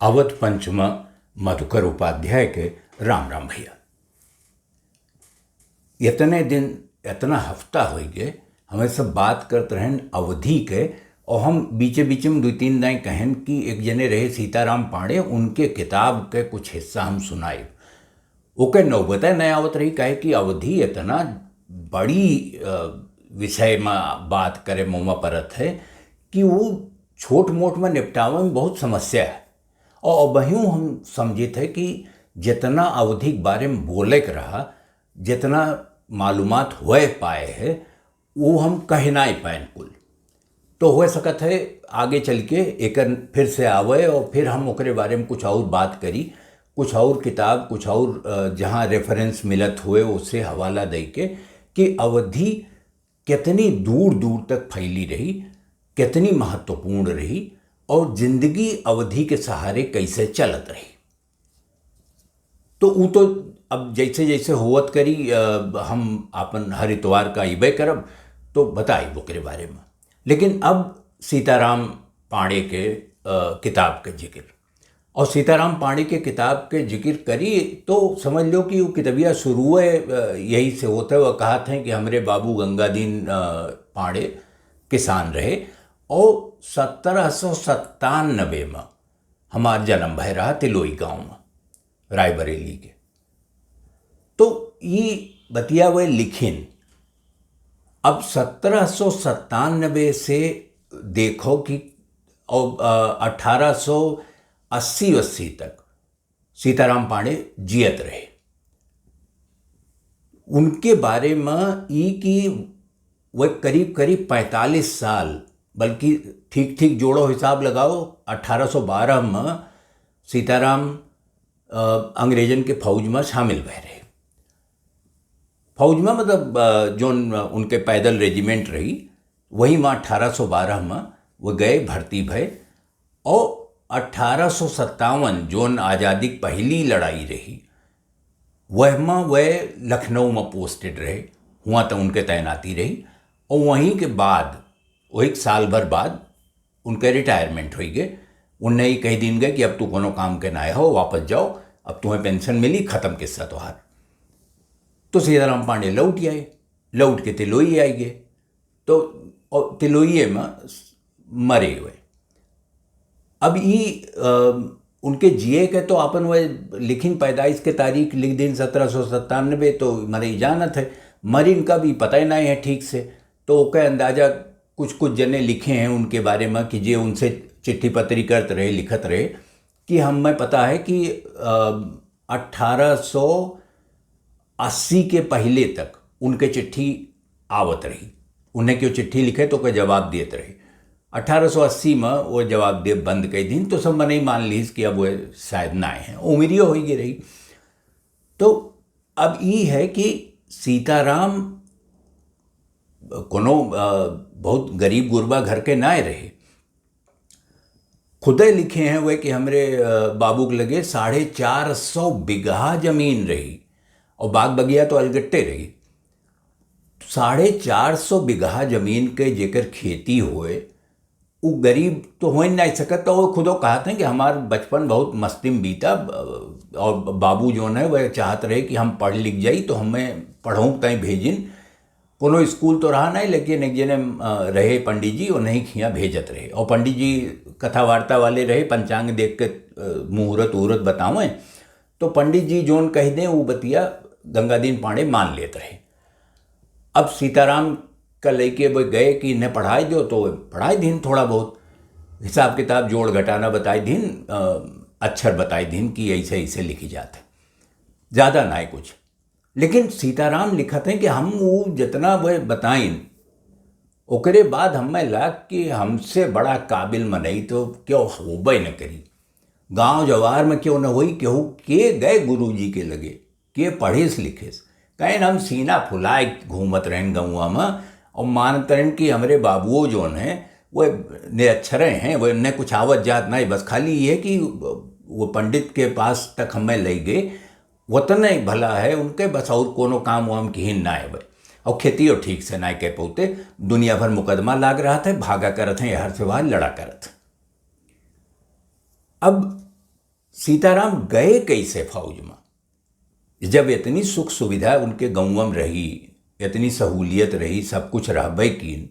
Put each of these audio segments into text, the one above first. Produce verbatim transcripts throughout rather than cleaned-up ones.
अवध पंचमा मधुकर उपाध्याय के राम राम भैया। इतने दिन, इतना हफ्ता होइ गए, हमें सब बात करत रहन अवधी के, और हम बीचे बीचे में दो तीन दाई कहन कि एक जने रहे सीताराम पांडे, उनके किताब के कुछ हिस्सा हम सुनाइब। ओके नौबते नहीं आवत रही, काहे कि अवधी इतना बड़ी, अ, विषय में बात करे मोमा परत है कि वो छोट मोट में निपटावे में बहुत समस्या है। और अबहियों हम समझित है कि जितना अवधी के बारे में बोले के रहा, जितना मालूमात होए पाए है, वो हम कह नाई पाएन कुल। तो हो सकत है आगे चल के एकर फिर से आवे और फिर हम ओकरे बारे में कुछ और बात करी, कुछ और किताब, कुछ और, अ, जहाँ रेफरेंस मिलत हुए, उससे हवाला दे के कि अवधी कितनी दूर दूर तक फैली रही, कितनी महत्वपूर्ण रही और जिंदगी अवधी के सहारे कैसे चलत रही। तो ऊ तो अब जैसे जैसे होवत करी, अ, हम आपन हर इतवार का अइबे करब, तो बताइब ओकरे बारे में। लेकिन अब सीताराम पांडे के, अ, किताब के जिक्र, और सीताराम पांडे के किताब के जिक्र करी, तो समझ लो कि वो किताबिया शुरू है, अ, यही से होत है। वह कहत हैं कि हमरे बाबू गंगादीन, अ, पांडे किसान रहे और सत्रह सौ सत्तानबे में हमार जन्म भय रहा तिलोई गांव में, रायबरेली के। तो ई बतिया वे लिखिन। अब सत्रह सौ सत्तानबे से देखो कि, और, अ, अठारह सौ अस्सी, अस्सी तक सीताराम पांडे जियत रहे। उनके बारे में ई कि वह करीब करीब पैंतालीस साल, बल्कि ठीक ठीक जोड़ो हिसाब लगाओ, अठारह सौ बारह में सीताराम, अ, अंग्रेजन के फौज में शामिल भय रहे। फौज में मतलब, अ, जोन उनके पैदल रेजिमेंट रही, वही में अठारह सौ बारह में वो गए, भर्ती भय। और अठारह सौ सत्तावन जोन आज़ादी की पहली लड़ाई रही, वह में वह लखनऊ में पोस्टेड रहे, हुआ तो उनके तैनाती रही। और वहीं के बाद, वो एक साल भर बाद उनके रिटायरमेंट होइ गए। उन्हें ही कह दीन गए कि अब तू कोनो काम के ना हो, वापस जाओ, अब तुम्हें पेंशन मिली, खत्म किस्सा तोहार। तो सीताराम पांडे लौट आए, लौट के तिलोई आए गए। तो और तिलोइये में मरे हुए। अब ई, अ, उनके जिए के तो अपन वह लिखिन, पैदाइश के तारीख लिख दिन सत्रह सौ सत्तानबे, तो मरे जानत है, मरिन का भी पता ही नहीं है ठीक से। तो ओके अंदाजा कुछ कुछ जने लिखे हैं उनके बारे में कि जे उनसे चिट्ठी पत्री करत रहे, लिखत रहे कि हमें पता है कि, अ, अठारह सौ अस्सी के पहले तक उनके चिट्ठी आवत रही। उन्हें क्यों चिट्ठी लिखे तो कोई जवाब देत रही। अठारह सौ अस्सी में वो जवाब दे बंद कर दीन, तो सब मनई मान लीस कि अब वो शायद ना आए हैं, उमिरियो हो गई रही। तो अब ई है कि सीताराम कोनो, अ, बहुत गरीब गुरबा घर के ना रहे। खुदे लिखे हैं वे कि हमरे, अ, बाबू के लगे साढ़े चार सौ बीघा जमीन रही और बाग बगिया तो अलगट्टे रही। साढ़े चार सौ बीघा जमीन के जेकर खेती होए, उ गरीब तो हो ही नहीं सकत। तो वो खुदो कहत हैं कि हमार बचपन बहुत मस्ती में बीता, अ, और बाबू जोन है वह चाहत रहे कि हम पढ़ लिख जाई, तो हमें पढ़ों ताई भेजिन। कोनो स्कूल तो रहा नहीं, लेकिन एक जने, अ, रहे पंडित जी, उन्हीं खिया भेजत रहे। और पंडित जी कथा वार्ता वाले रहे, पंचांग देख के, अ, मुहूर्त उहूर्त बतावें। तो पंडित जी जोन कह दें, वो बतिया गंगादीन पांडे मान लेत रहे। अब सीताराम का लइके वो गए कि इन्हें पढ़ाई दो, तो पढ़ाई दीन थोड़ा बहुत, हिसाब किताब जोड़ घटाना बताई दीन, अ, अक्षर बताई दीन कि ऐसे ऐसे लिखी जात है, ज़्यादा ना है कुछ। लेकिन सीताराम लिखत हैं कि हम वो जितना वो बताइन, ओकरे बाद हमें लाग कि हमसे बड़ा काबिल मनई तो क्यों होबे न करी। गांव जवार में क्यों न होई, केहू के गए गुरुजी के लगे, के पढ़िस लिखिस। कहें हम सीना फुलाए घूमत रहन गौवा में और मानत रहन कि हमरे बाबुओ जोन हैं, वो निरक्षरे हैं, वो इन्हें कुछ आवत जात नहीं, बस खाली ये कि वो पंडित के पास तक हमें ले गए, वतने भला है उनके, बस और कोनो काम वाम किहिन ना आवे। और खेतियो ठीक से ना कह पौते, दुनिया भर मुकदमा लाग रहा था, भागा करत हैं, हर से वहाँ लड़ा करत। अब सीताराम गए कैसे फौज में? जब इतनी सुख सुविधा उनके गौवा में रही, इतनी सहूलियत रही, सब कुछ रहबे कीन,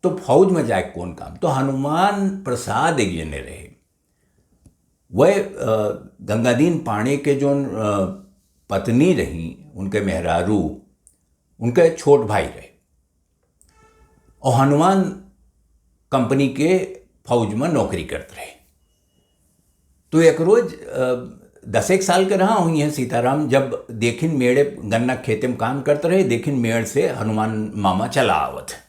तो फौज में जाए कौन काम? तो हनुमान प्रसाद एक जने रहे, वह, अ, गंगादीन पांड़े के जोन, अ, पत्नी रही, उनके मेहरारू, उनके छोट भाई रहे। और हनुमान कंपनी के फौज में नौकरी करत रहे। तो एक रोज, अ, दस एक साल के रहा हुई हैं सीताराम, जब देखिन मेड़े गन्ना खेते में काम करत रहे, देखिन मेड़ से हनुमान मामा चला आवत है।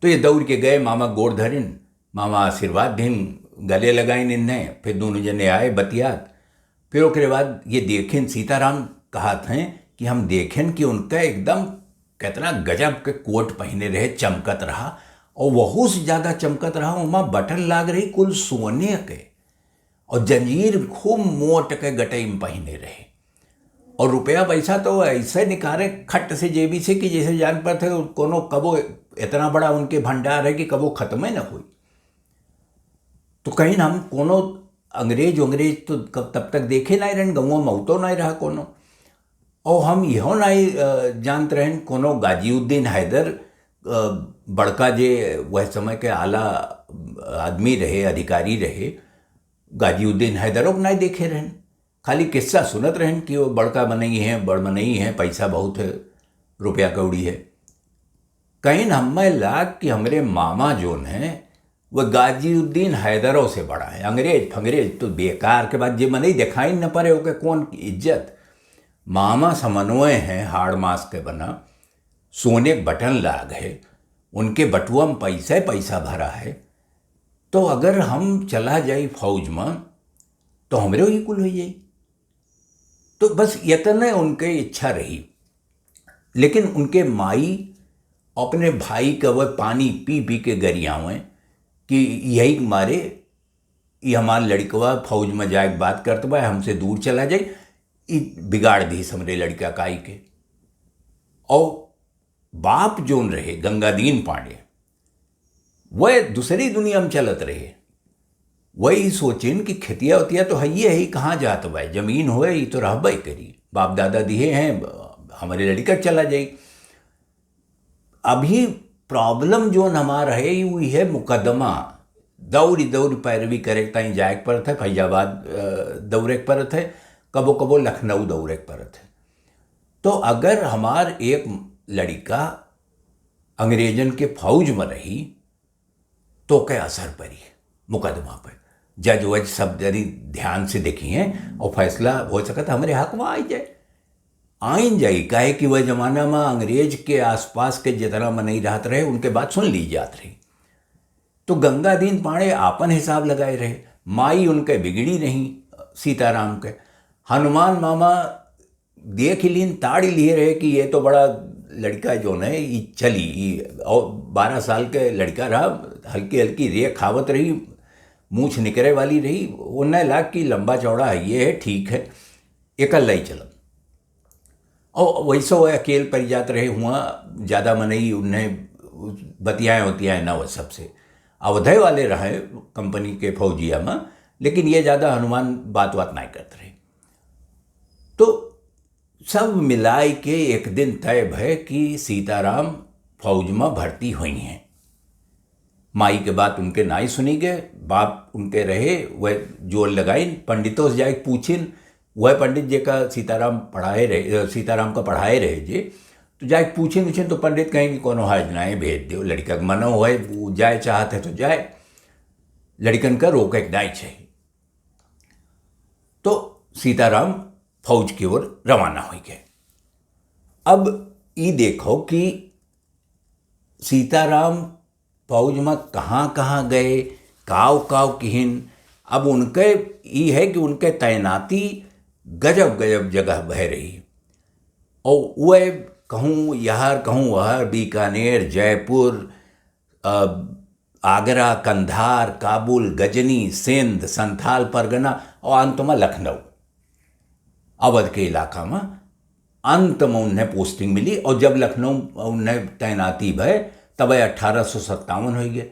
तो ये दौड़ के गए, मामा गोड़ धरिन, मामा आशीर्वाद दिन, गले लगाइन इन्हें, फिर दोनों जने आए बतियात। फिर ओकरे बाद ये देखिन सीताराम कहत हैं कि हम देखिन कि उनका एकदम कितना गजब के कोट पहिने रहे, चमकत रहा, और वहू से ज्यादा चमकत रहा, ओमा बटन लाग रही कुल सोने के, और जंजीर खूब मोट के गटई में पहिने रहे, और रुपया पैसा तो ऐसे निकारे खट से जेबी से कि जैसे जान पड़त है कोनो कबो इतना बड़ा उनके भंडार है कि कबो खत्म ही ना होई। तो कहिन हम कोनो अंग्रेज, अंग्रेज तो कब, तब तक देखे नहीं रहन, गौवा में तो नहीं रहा कोनो। और हम यहो नहीं, अ, जानत रहन कोनो गाजीउद्दीन हैदर, अ, बड़का जे वह समय के आला आदमी रहे, अधिकारी रहे, गाजीउद्दीन हैदरो के नहीं देखे रहन। खाली किस्सा सुनत रहन कि वो बड़का मनई है, बड़ मनई है, पैसा बहुत है, रुपया कौड़ी है। कहिन हमें लाग कि हमरे मामा जोन है, वो गाजीउद्दीन हैदरों से बड़ा है। अंग्रेज फंग्रेज तो बेकार के बात, जे मनई दिखाई न पड़े, ओके कौन इज्जत। मामा समन्वय हैं, हाड़ मास के बना, सोने के बटन लाग है, उनके बटुआ में पैसा ही पैसा भरा है। तो अगर हम चला जाई फौज में, तो हमरे ही कुल हो जाई। तो बस इतने उनके इच्छा रही। लेकिन उनके माई अपने भाई का वह पानी पी पी के गरियावें कि यही मारे ये हमार लड़कवा फौज में जाए के बात करत बा, हमसे दूर चला जाए, ई बिगाड़ दी हमरे लड़का काई के। और बाप जोन रहे गंगादीन पांडे, वह दूसरी दुनिया में चलत रहे। वही सोचिन कि खेतिया उतिया तो है ही है, कहाँ जात बा, जमीन होए, ई तो रहबे करी, बाप दादा दिए हैं, हमरे लड़का चला जाई। अभी प्रॉब्लम जोन हमार है, ई उही है मुकदमा। दौड़ी दौड़ी पैरवी करे के ताईं जाए के पड़त है, फैजाबाद, अ, दौड़े के पड़त है, कबो कबो लखनऊ दौड़े के पड़त है। तो अगर हमार एक लड़का अंग्रेजन के फौज में रही, तो के असर पड़ी मुकदमा पे। जज वज सब जनी ध्यान से देखी हैं और फैसला हो सकत हमरे हक में आई जाए, आइन जाई, काहे कि वह जमाना में अंग्रेज के आसपास के जितना मनई रहत रहे, उनके बात सुन ली जात रही। तो गंगादीन पांडे आपन हिसाब लगाए रहे, माई उनके बिगड़ी नहीं सीताराम के। हनुमान मामा देख लीन, ताड़ी लिए रहे कि ये तो बड़ा लड़का जोन है, ई चली, ई और बारह साल के लड़का रहा, हल्की हल्की रेख आवत रही, मूछ निकरे वाली रही, उन्हें लाग कि लंबा चौड़ा है, ये है, ठीक है, एकर लई चलब। और वैसे वो अकेल पड़ जात रहे हुआ, ज्यादा मनई उन्हें बतियाए उतियाए ना, वो सबसे अवधे वाले रहे कंपनी के फौजिया में, लेकिन ये ज्यादा हनुमान बात बात नहीं करते रहे। तो सब मिलाई के एक दिन तय भय कि सीताराम फौज में भर्ती हुई हैं। माई के बात उनके नाई सुनी गए, बाप उनके रहे, वह जोर लगाइन, पंडितों से जाए पूछिन, वह पंडित जे का सीताराम पढ़ाए रहे, अ, सीताराम का पढ़ाए रहे जे, तो जाए पूछिन उछिन तो पंडित कहें कि कोनो हर्ज नाई, भेज दो, लड़का के मनो होए, वो जाए चाहत है तो जाए, लड़कन का रोके के नाई चाहिए। तो सीताराम फौज की ओर रवाना हो गए। अब ई देखो कि सीताराम फौज में कहाँ कहाँ गए, काव काव किहिन। अब उनके ई है कि उनके तैनाती गजब गजब जगह भय रही। और वह कहूँ यहर, कहूँ वहर, बीकानेर, जयपुर, अ, आगरा, कंधार, काबुल, गजनी, सिंध, संथाल परगना और अंत में लखनऊ, अवध के इलाका में अंत में उन्हें पोस्टिंग मिली। और जब लखनऊ उन्हें तैनाती भय, तब अठारह सौ सत्तावन हो गए।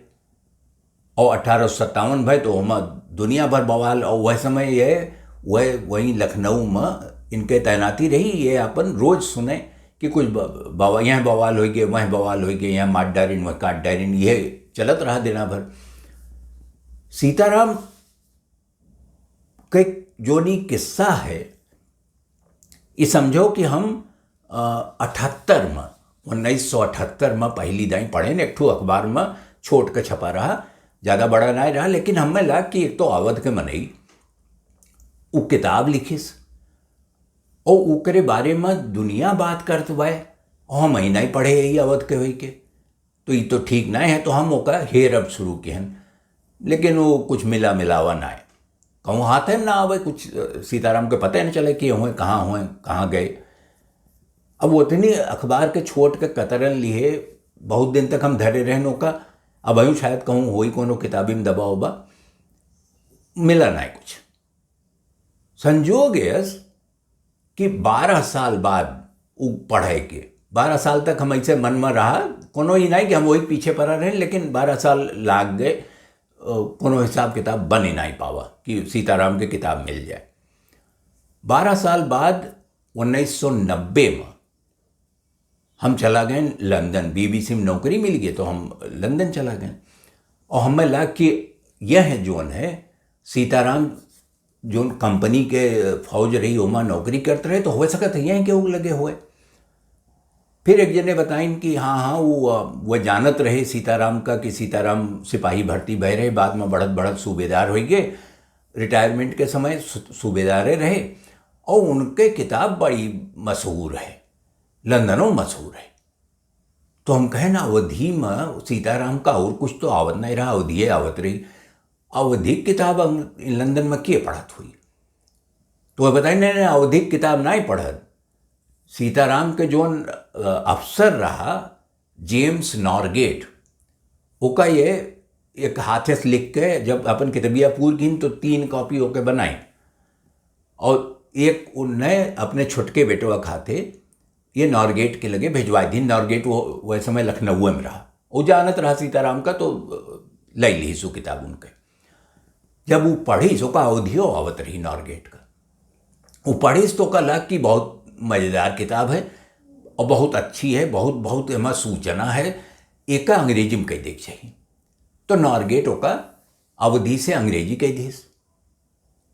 और अठारह सौ सत्तावन भय तो हम दुनिया भर बवाल, और वह समय ये, वह वहीं लखनऊ में इनके तैनाती रही, ये अपन रोज सुने कि कुछ ब-, बवा-, यहाँ बवाल होइ गए, वह बवाल होइ गए, यहाँ मार डारिन, वह काट डारिन, ये चलत रहा दिना भर। सीताराम के जोनी किस्सा है, ये समझो कि हम, अ, अठहत्तर में, उन्नीस सौ अठहत्तर में पहली दाई पढ़ेन, एक ठो अखबार में छोट के छपा रहा, ज्यादा बड़ा नाहीं रहा, लेकिन हमें लाग कि एक तो अवध के मनई उ किताब लिखिस, और ओकरे बारे में दुनिया बात करत बाय, और हम ही नाहीं पढ़े ही अवध के होई के, तो ई तो ठीक नाहीं है, तो हम ओका हेरब शुरू किहन, लेकिन वो कुछ मिला मिलावा नाहीं, कहूँ हाथे में ना आवे कुछ। अ, सीताराम के पता ही न चले कि हुए, कहाँ हुए, कहाँ गए। अब उतनी अखबार के छोट के कतरन लिहे बहुत दिन तक हम धरे रहन ओका। अब अयूँ शायद कहूँ होई कोनो किताबी में दबा उबा, मिला नाहीं कुछ। संजोग यस कि बारह साल बाद उ पढ़े के, बारह साल तक हम ऐसे मन में रहा, कोनो ही नाहीं कि हम वही पीछे पड़ा रहे, लेकिन बारह साल लाग गए, अ, कोनो हिसाब किताब बन ही नाहीं पावा कि सीताराम के किताब मिल जाए। बारह साल बाद उन्नीस सौ नब्बे में हम चला गए लंदन, बीबीसी में नौकरी मिल गई तो हम लंदन चला गए। और हमें लाग कि यह जोन है सीताराम, जोन कंपनी के फौज रही, ओमा नौकरी करत रहे, तो हो सकत है यहीं के उ लगे हुए। फिर एक जने बताइन कि हाँ, हाँ, वो, वो जानत रहे सीताराम का, कि सीताराम सिपाही भर्ती भय रहे, बाद में बढ़त बढ़त सूबेदार होइ गए, रिटायरमेंट के समय सू-, सूबेदारे रहे, और उनके किताब बड़ी मशहूर है, लंदनो मशहूर है। तो हम कहे ना, अवधी में सीताराम का और कुछ तो आवत नहीं रहा, अवधिये आवत रही। अवधी किताब हम लंदन में के पढ़त हुई? तो वह बताए, नहीं, नहीं, अवधी किताब नहीं पढ़त। सीताराम के जोन, अ, अफसर रहा, जेम्स नॉरगेट, ओका ये एक हाथे से लिख के, जब अपन किताबिया पूर कीन, तो तीन कॉपी ओके बनाई। और एक उन्हें अपने छोटके बेटवा खाते ये नॉरगेट के लगे भिजवा दीन। नॉरगेट वो, वह समय लखनऊ में रहा, वो जानत रहा सीताराम का, तो ले ली सु किताब उनके। जब वो पढ़ी सो का अवधियो आवत रही नॉरगेट का, वो पढ़ी तो का लग कि बहुत मजेदार किताब है और बहुत अच्छी है, बहुत, बहुत एमा सूचना है, एका अंग्रेजी में कह देख चाहिए। तो नॉरगेट ओका अवधी से अंग्रेजी कह दिस।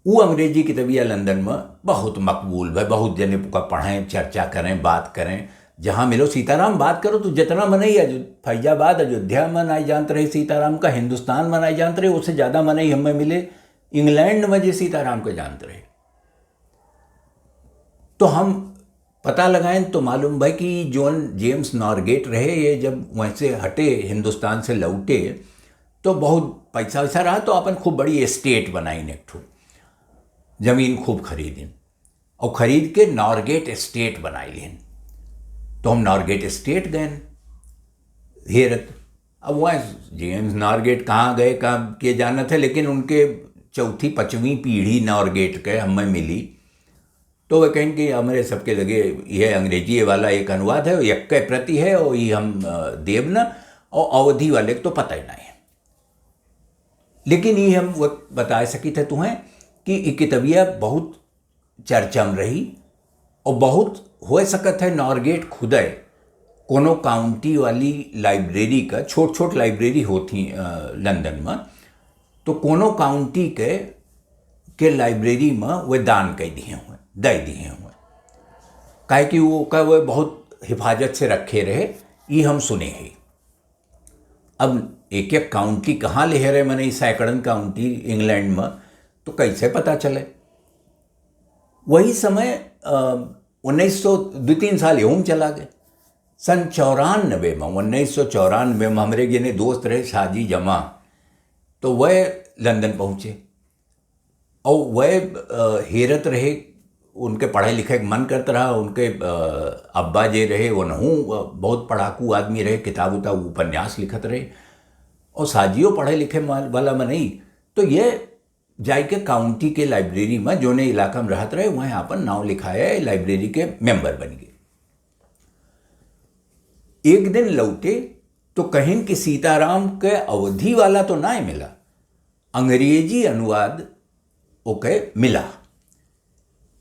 उ अंग्रेजी किताबिया लंदन में बहुत मकबूल भय, बहुत जने ओका पढ़ें, चर्चा करें, बात करें। जहाँ मिलो सीताराम बात करो, तो जितना मनई अजो-, फैजाबाद, अयोध्या में नाई जानत रहे सीताराम का, हिंदुस्तान में नाई जानत रहे, उससे ज्यादा मनई हमें मिले इंग्लैंड में जे सीताराम के जानत रहे। तो हम पता लगाएन तो मालूम भय कि जोन जेम्स नॉरगेट रहे, ये जब वहीं से हटे, हिंदुस्तान से लौटे, तो बहुत पैसा वैसा रहा, तो अपन खूब बड़ी एस्टेट बनाइन, एक ठो जमीन खूब खरीदिन, और खरीद के नॉरगेट एस्टेट बनाई लेन। तो हम नॉरगेट एस्टेट गए हेरत। अब वह जेम्स नॉरगेट कहाँ गए, कहाँ के जानत है, लेकिन उनके चौथी, पाँचवीं पीढ़ी नॉरगेट के हमें मिली। तो वे कहें कि हमरे सबके लगे यह अंग्रेजी वाला एक अनुवाद है, एक के प्रति है, और ये हम, अ, देब न, और अवधी वाले को तो पता ही नहीं है। लेकिन ये हम वो बता सकित है तुम्हें कि ये किताबिया बहुत चर्चा में रही, और बहुत हो सकत है नॉरगेट खुदे कोनो काउंटी वाली लाइब्रेरी का, छोट छोट लाइब्रेरी होती, अ, लंदन में, तो कोनो काउंटी के, के लाइब्रेरी में वे दान कर दिए हुए, दे दिए हुए, काहे कि वो का वे बहुत हिफाजत से रखे रहे, ये हम सुने हैं। अब एक एक काउंटी कहाँ ले रहे, मने सैकड़न काउंटी इंग्लैंड में, तो कैसे पता चले? वही समय, अ, उन्नीस सौ, दो तीन साल यूं चला गए। सन चौरानबे में, उन्नीस सौ चौरानबे में हमरे जने दोस्त रहे शाहजी जमा, तो वह लंदन पहुँचे और वह, अ, हेरत रहे, उनके पढ़े लिखे के मन करत रहा, उनके, अ, अब्बा जे रहे, उनहूँ, अ, बहुत पढ़ाकू आदमी रहे, किताब उताब, उपन्यास लिखत रहे, और शाहजियो पढ़े लिखे मा-, वाला मनई, तो ये जाइके काउंटी के लाइब्रेरी में, जोने इलाका में रहत रहे, वहीं आपन नाव लिखाया, लाइब्रेरी के मेंबर बन गए। एक दिन लौटे, तो कहिन कि सीताराम के अवधी वाला तो नाय मिला, अंग्रेजी अनुवाद ओके मिला।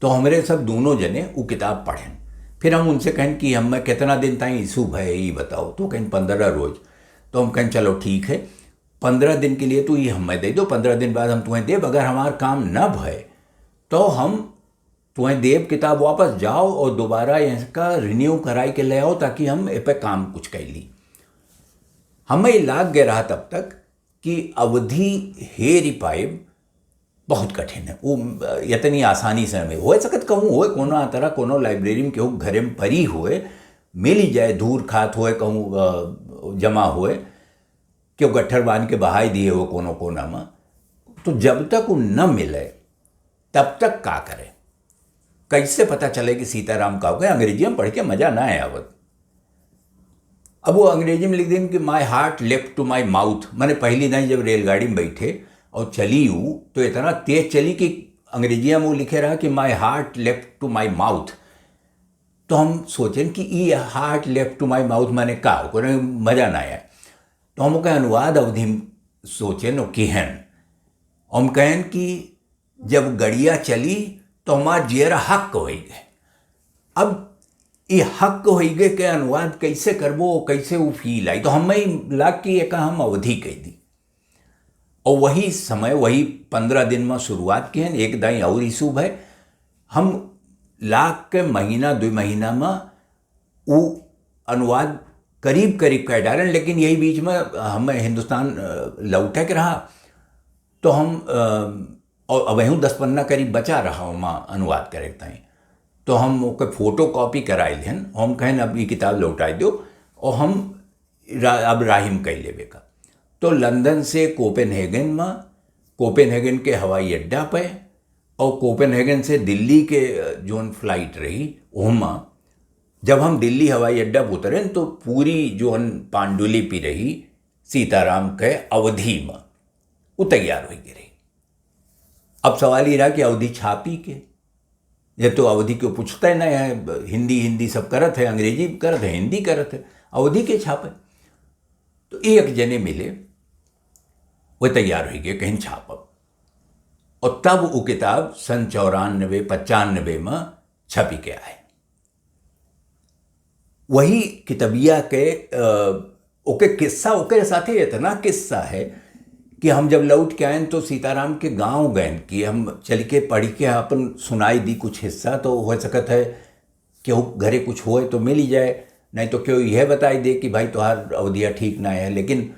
तो हमरे सब दोनों जने उ किताब पढ़ेन। फिर हम उनसे कहेन कि हमें कितना दिन ताईं issue भय, ई बताओ। तो कहेन, "पन्द्रह रोज।" तो हम कहेन, "चलो ठीक है, पन्द्रह दिन के लिए तू ई हमें दे दो, पन्द्रह दिन बाद हम तुम्हें देब। अगर हमार काम न भय तो हम तुम्हें देब किताब, वापस जाओ और दोबारा इसका renew कराई के ले आओ, ताकि हम ए पे काम कुछ कर ली।" हमें लाग गए रहा तब तक कि अवधी हेरी पाइब बहुत कठिन है। वो इतनी आसानी से हमें हो सकत कहूँ, होए कोनो तरह कोनो library में केहू घरे में परी होए, मिली जाए, धूर खात होए, कहूँ, अ, जमा होए, केहू गट्ठर बांध के बहाई दिए हो कोनो कोना में। तो जब तक वो न मिले, तब तक का करे? कैसे पता चले कि सीताराम का हो गए? अंग्रेजी में पढ़ के मजा ना आए आवत। अब वो अंग्रेजी में लिख देन कि "My heart leapt to my mouth", माने पहली दाई जब रेलगाड़ी में बैठे और चली ऊ, तो इतना तेज चली कि अंग्रेजिया में वो लिखे रहा कि "My heart leapt to my mouth"। तो हम सोचेन कि ई "heart leapt to my mouth" माने का हो, कोनो मजा ना आए। तो हम ओके अनुवाद अवधी में सोचेन और किहन। हम कहेन कि "जब गड़िया चली तो हमार जियरा हक होई गए।" अब ई हक होई गए के अनुवाद कैसे करबो, कैसे उ feel आई? तो हमें लाग कि एका हम अवधी कह दी। और वही समय, वही पन्द्रह दिन में शुरुआत किहन, एक दाई और issue भय। हम लाग के महीना, दो महीना में उ अनुवाद करीब करीब कर डालेन, लेकिन यही बीच में हमें हिंदुस्तान, अ, लौटे के रहा, तो हम, अ, और अबहूँ दस पन्ना करीब बचा रहा ओमा अनुवाद करे के ताईं, तो हम ओके photocopy कराई लेन। हम कहेन, "अब ई किताब लौटाई दो", और हम रा-, अब राहिम कई लेबे का। तो लंदन से कोपेनहेगन में, कोपेनहेगन के हवाई अड्डा पे, और कोपेनहेगन से दिल्ली के, अ, जोन flight रही, ओहमा जब हम दिल्ली हवाई अड्डा पे उतरेन, तो पूरी जोन पांडुलिपि रही सीताराम के अवधी में, वो तैयार होई गई रही। अब सवाल ये रहा कि अवधी छापी के? ये तो अवधी को पूछते नहीं है, हिंदी, हिंदी सब करत है, अंग्रेजी करत है, हिंदी करत है, अवधी के छापे? तो एक जने मिले, वो तैयार होई गए, कहेन छापब। और तब वो किताब सन चौरानबे, पचानबे में छपी के आए। वही कितबिया के, अ, ओके किस्सा, ओकरे साथे इतना किस्सा है कि हम जब लौट के आएन तो सीताराम के गाँव गएन कि हम चल के पढ़ के अपन सुनाई दी कुछ हिस्सा, तो हो सकत है केहू घरे कुछ होए तो मिली जाए, नहीं तो केहू यह बताई दे कि "भाई, तोहार अवधिया ठीक ना है", लेकिन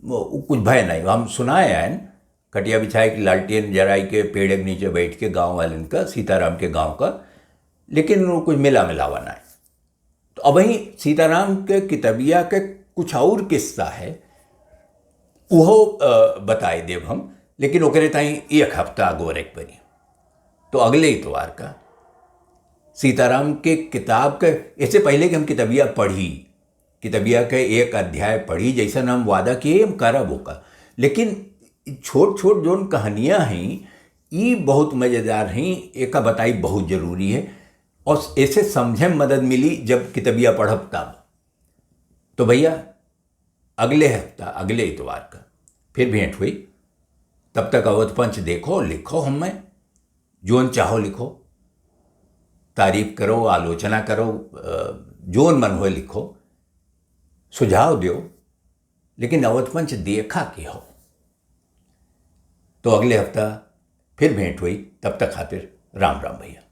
वो कुछ भय नहीं, हम सुनाए आएन, खटिया बिछाए के लालटेन जराई के पेड़ के नीचे बैठ के गाँव वालन का, सीताराम के गाँव का, लेकिन वो कुछ मिला मिलावा ना है। तो अबहीं सीताराम के कितबिया के कुछ और किस्सा है, उहो, अ, बताए देब हम, लेकिन ओकरे ताईं एक हफ्ता अगोरे के परी। तो अगले इतवार का सीताराम के किताब के, इससे पहले कि हम कितबिया पढ़ी, कितबिया के एक अध्याय पढ़ी, जैसन हम वादा किए हम करब ओका, लेकिन छोट छोट जोन कहानियाँ हैं, ई बहुत मजेदार हैं, एका बताई बहुत जरूरी है। और ऐसे समझे में मदद मिली जब कितबिया पढ़ब तब। तो भैया, अगले हफ्ता, अगले इतवार का फिर भेंट हुई। तब तक अवध पंच देखो, लिखो हमें, जोन चाहो लिखो, तारीफ करो, आलोचना करो, अ, जोन मन होए लिखो, सुझाव दियो, लेकिन अवध पंच देखा के हो। तो अगले हफ्ता फिर भेंट हुई, तब तक खातिर राम राम भैया।